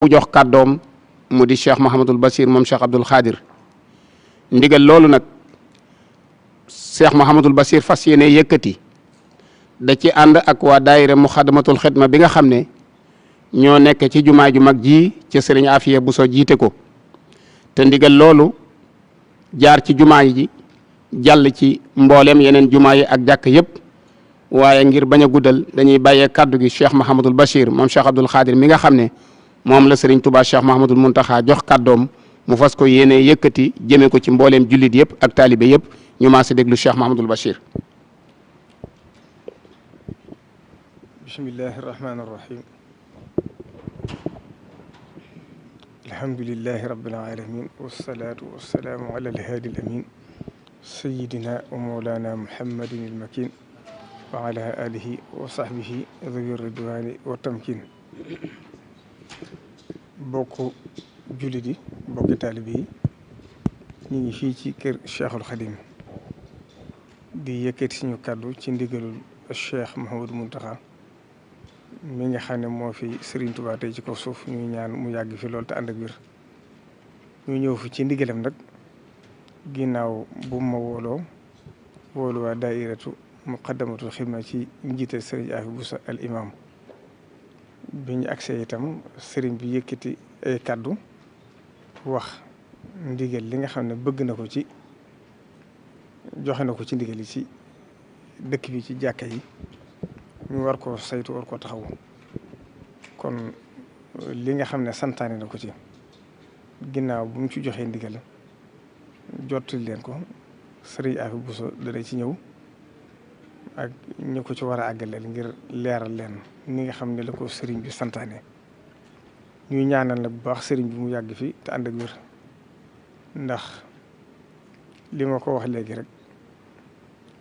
mu jox kàddoom mu di Cheikh Mouhamadul Bachir moom Cheikh Abdoul Khadir ndigal loolu nag Cheikh Mouhamadul Bachir fas yéene yëkkati da ci ànd ak waa daayira Muxaddamatul Xidma bi nga xam ne ñoo nekk ci jumaa ju mag ji ci Sëriñ Afiya Buso jiite ko te ndigal loolu jaar ci jumaa ji jàll ci mboolem yeneen jumaa yi ak jàkk yëpp waaye ngir bañ a guddal dañuy bàyyee kàddu gi Cheikh Mouhamadul Bachir moom Cheikh Abdoul Khadir mi nga xam ne moom la Serigne Touba Cheikh Mouhamadul Mountakha jox kàddoom mu fas ko yéene yëkkati jëme ko ci mbooleem jullit yëpp ak taalibe yëpp ñu maa si déglu Cheikh Mouhamadul Bachir. bismillahi rahmaani rahim alhamdulillahi rabbil alamin wassalaatu wassalaamu ala alhaadi alamin sayidina wa mawlana muhammadin almakin wa ala alihi wa sahbihi dhawi ridwani wa tamkin bokk jullit yi bokki taalibe yi ñu ngi fii ci kër Cheikhul Khadim di yëkkati suñu kàddu ci ndigalul Cheikh Mouhamadou Mountakha mi nga xam ne moo fi Serigne Touba tey ci kaw suuf ñuy ñaan mu yàgg fi loolu te ànd ak wér ñu ñëw fi ci ndigalam nag ginnaaw bu ma woolu waa daairatu Muqaddamatul Xidma ci njiital Serigne Afi Buso al imam bi ñu agsee itam sëriñ bi yëkkati ay kàddu wax ndigal li nga xam ne bëgg na ko ci joxe na ko ci ndigal yi ci dëkk bi ci jàkka yi ñu war koo saytu war koo taxawu kon li nga xam ne santaane na ko ci ginnaaw bu mu ci joxee ndigal jottali leen ko sëriñ Afi Buso dana ci ñëw ak ñu ko ci war a àggaleel ngir leeral leen ni nga xam ne la ko sëriñ bi santaane ñuy ñaanal nag bu baax sëriñ bi mu yàgg fi te ànd ak wér ndax li ma ko wax léegi rek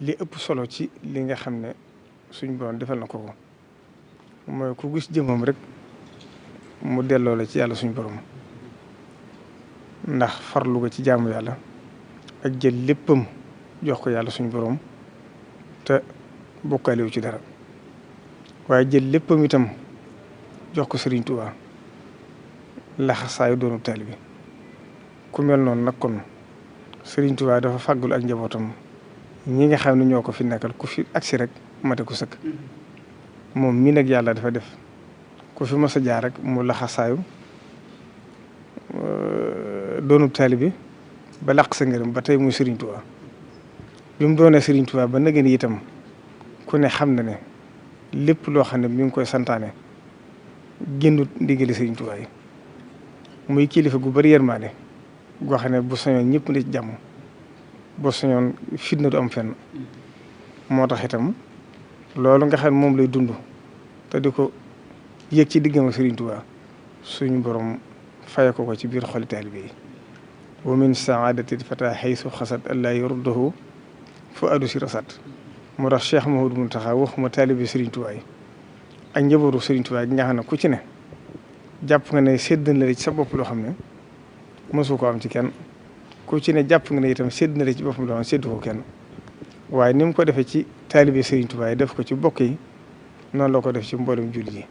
li ëpp solo ci li nga xam ne suñ borom defal na ko mooy ku gis jëmmam rek mu delloo la ci yàlla suñ borom ndax farlu ko ci jaamu yàlla ak jël léppam jox ko yàlla suñ borom te bokkaalewu ci dara waaye jël léppam itam jox ko Serigne Touba laxasaayu doonu taalibe ku mel noonu nag kon Serigne Touba dafa fàggul ak njabootam ñi nga xam ne ñoo ko fi nekkal ku fi agsi rek mate ko sëkk moom mii nag yàlla dafa def ku fi mës a jaar rek mu laxasaayu doonu taalibe ba làq sa ngërëm ba tey muy Serigne Touba bi mu doonee Serigne Touba ba nageen itam ku ne xam na ne lépp loo xam ne mi ngi koy santaane génnut ndigali Serigne Touba yi muy kilifa gu bari yërmaande goo xam ne bu soñoon ñëpp ne ci jàmm bu soñoon fitna du am fenn moo tax itam loolu nga xam ne moom lay dund te di ko yëg ci diggam ak Serigne Touba suñu borom faye ko ci biir xoli taalibe yi wa min saadatil fata haysu xasat allah yurdahu fa addu si rasat moo tax Cheikh Mouhamadou Mountakha waxuma taalibe Serigne Touba yi ak njabootu Serigne Touba gi nga xam ne ku ci ne jàpp nga ne sédd na la ci sa bopp loo xam ne mosu ko am ci kenn ku ci ne jàpp nga ne itam sédd na la ci boppam loo xam ne séddu ko kenn waaye ni mu ko defee ci taalibe Serigne Touba yi def ko ci bokk yi noonu la ko def ci mboolem jullit yi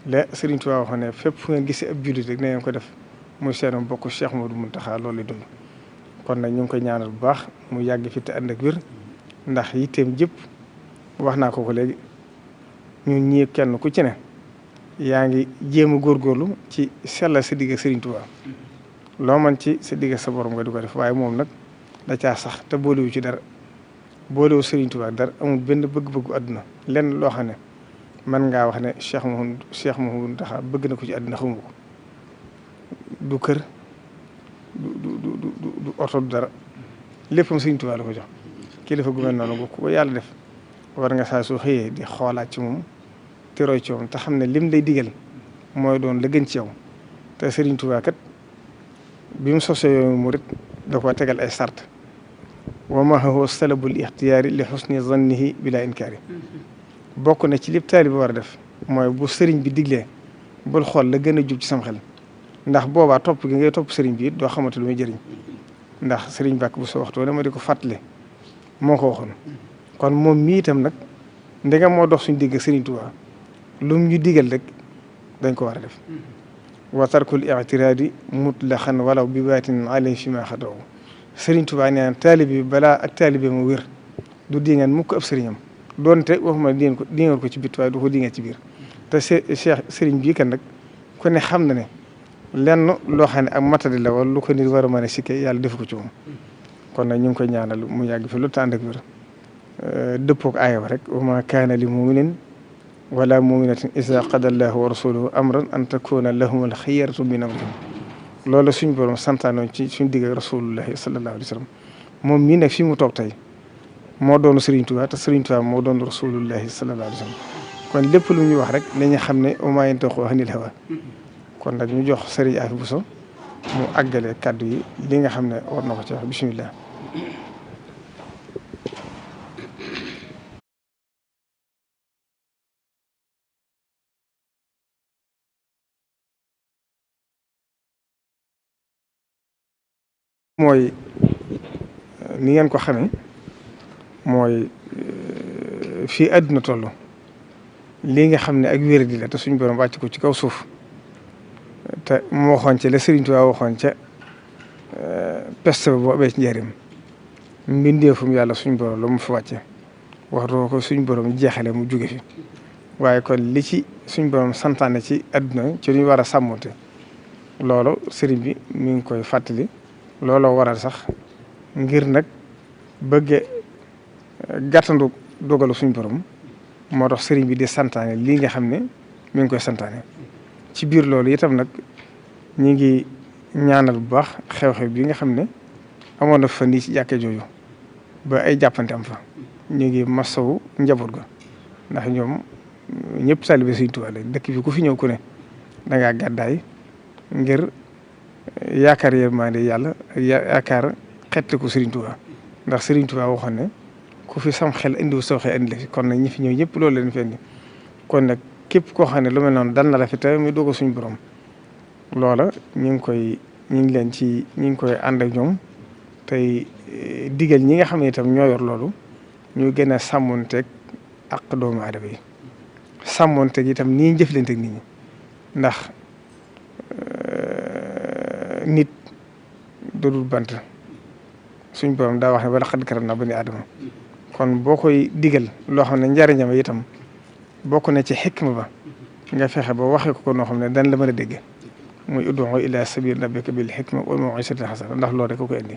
la Serigne Touba waxoon ne fépp fu ngeen gisee ab jullit rek na ngeen ko def muy seenam bokk Cheikh Mouhamadou Mountakha loolu lay dund kon nag ñu ngi koy ñaanal bu baax mu yàgg fi te ànd ak wér ndax yitteem jëpp wax naa ko léegi ñun ñii kenn ku ci ne yaa ngi jéem a góorgóorlu ci sellal sa digg ak Serigne Touba loo man ci sa digg sa borom nga di ko def waaye moom nag da caa sax te boolewu ci dara boolewu Serigne Touba dara amul benn bëgg-bëggu àdduna lenn loo xam ne man ngaa wax ne Cheikh Mouhamadou Mountakha bëgg na ko ci àdduna xamu ko du kër du oto du dara léppam Serigne Touba la ko jox kilifa gu mel noonu bu ko yàlla def war nga saa soo xëyee di xoolaat ci moom te roy ci moom te xam ne lim lay digal mooy doon la gën ci yow te Serigne Touba kat bi mu sosee yoonu murit da ko tegal ay sart wa ma huwa salabul ixtiyaari li xusni zannihi bila inkaari bokk na ci lépp taalibe war a def mooy bu Serigne bi diglee bul xool la gën a jub ci sam xel ndax boobaa topp gi ngay topp Serigne bi it doo xamante lu muy jëriñ ndax Serigne Bakk bu soo waxtu dama di ko fàttali moo ko waxoon kon moom mii itam nag ndegam moo dox suñu digg Serigne Touba lu mu ñu digal rek dañ ko war a def wa tarkul i'tiraadi mutlaqan walaw bi baatin alayhi fi ma xadaw Sëriñ Tuubaa nee na taalibe bi balaa ak taalibe mu wér du dingaan mukk ab sëriñam doonte waxuma dingal ko ci bit waaye du ko dinga ci biir te Cheikh sëriñ bii kan nag ku ne xam na ne lenn loo xam ne ak matadi la wala lu ko nit war a mën a sikke yàlla def ko ci moom kon nag ñu ngi koy ñaanal mu yàgg fi lu tànd ak wér dëppook aaya rek wa ma kaana li muminin wala muminatin isa qada allahu wa rasuluhu amran an takuna lahumul xiyaratu min amrihim loolu suñ borom santaanoon ci suñ digg ak rasulullahi sallallahu alayhi wa sallam moom mii nag fi mu toog tey moo doon Serigne Touba te Serigne Touba moo doon rasulullahi sallallahu alayhi wa sallam kon lépp lu ñuy wax rek nañu xam ne wa maa yantiqu anil hawa kon nag ñu jox Serigne Afi Bousso mu àggale kàddu yi li nga xam ne war na ko ci wax bismillah. mooy ni ngeen ko xamee mooy fii àdduna toll lii nga xam ne ak wéradi la te suñ borom wàcc ko ci kaw suuf te mu waxoon ca la Sëriñ Tuubaa waxoon ca peste ba boo amee ci njëriñ mbindeefum yàlla suñ borom la mu fi wàcce waxtu ko suñ borom jeexale mu jóge fi waaye kon li ci suñ borom santaane ci àdduna ci lu ñu war a sàmmonte loolu sëriñ bi mi ngi koy fàttali looloo waral sax ngir nag bëgge gàttandu dogalu suñ borom moo tax sëriñ bi di santaane lii nga xam ne mi ngi koy santaane ci biir loolu itam nag ñi ngi ñaanal bu baax xew-xew bi nga xam ne amoon na fa nii ci jàkkee jooju ba ay jàppante am fa ñu ngi masawu njaboot ga ndax ñoom ñëpp taalibe Sëriñ Tuubaa la dëkk bi ku fi ñëw ku ne dangaa gàddaay ngir yaakaar yërmande yàlla yaakaar xetle ko Serigne Touba ndax Serigne Touba waxoon ne ku fi sam xel indiwu soo xel indi la fi kon nag ñi fi ñëw ñëpp loolu leen fi indi kon nag képp koo xam ne lu mel noonu dal na la fi te muy doog suñu borom loola ñu ngi koy ànd ak ñoom tey digal ñi nga xam ne itam ñoo yor loolu ñu gën a sàmmonteeg ak doomu aadama yi sàmmonteeg itam nii jëflanteeg nit ñi ndax nit dodul bant suñ borom daa wax ne wala xad karam na bani aadama kon boo koy digal loo xam ne njariñam itam bokk na ci xikma ba nga fexe ba waxee ko noo xam ne dañ la mën a dégg muy ud'u ila sabil rabbika bil hikma wal maw'izati hasana ndax loolu rek ko indi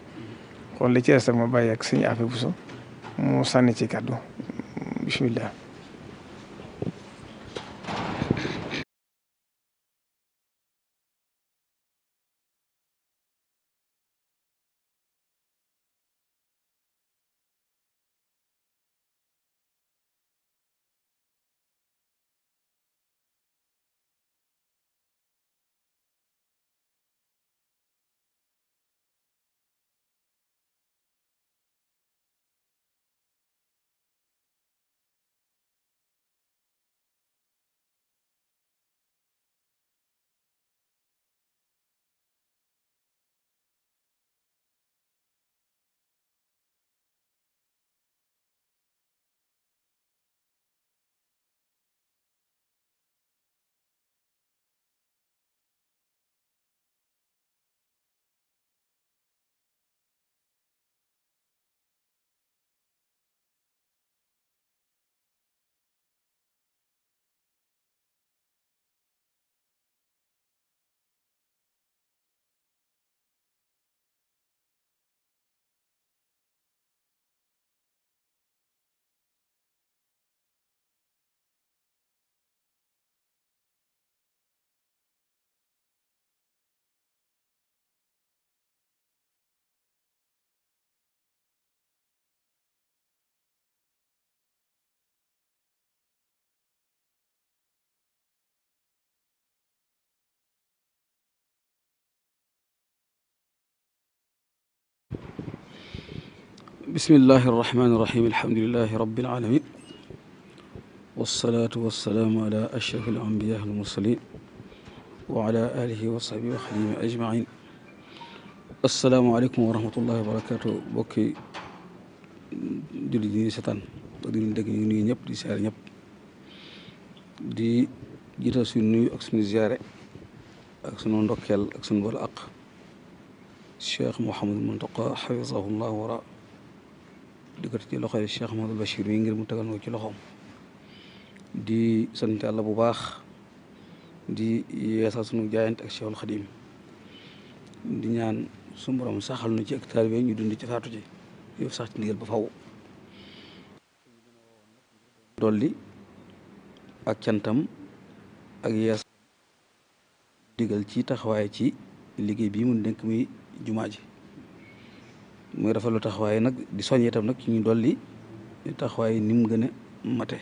kon li ci des ma bàyyi ak Sëriñ Afi Bousso mu sànni ci kàddu bismillah. bismillahi irrahmani irrahim alhamdulilahi rabbil alamin wasalaatu wasalaamu ala ashraf alambiya almursalin wa ala alihi wa sahbihi wa xadimi ajmain asalaamaaleykum wa rahmatullahi wa barakatu bokki julli di setaan ak di ñu dégg ñu nuyu ñëpp di siyaare ñëpp di jiital suñu nuyu ak suñu ziyaare ak sunu ndokkeel ak sunu bal aq Cheikh Mouhamadul Muntaqa xafisahullah wara di ko ci loxoy Cheikh Mouhamadul Bachir mi ngir mu tegal ko ci loxoom di sant Yàlla bu baax di yeesal sunu jaayante ak Cheikhul Xadim di ñaan su borom saxal nu ci ak taalibe ñu dund ci faatu ci yow sax ci ndigal ba faw dolli ak cantam ak yees digal ci taxawaay ci liggéey bii mu dénk muy jumaa ji muy rafetlu taxawaay nag di soññee itam nag ci ñu dolli taxawaay ni mu gën a mate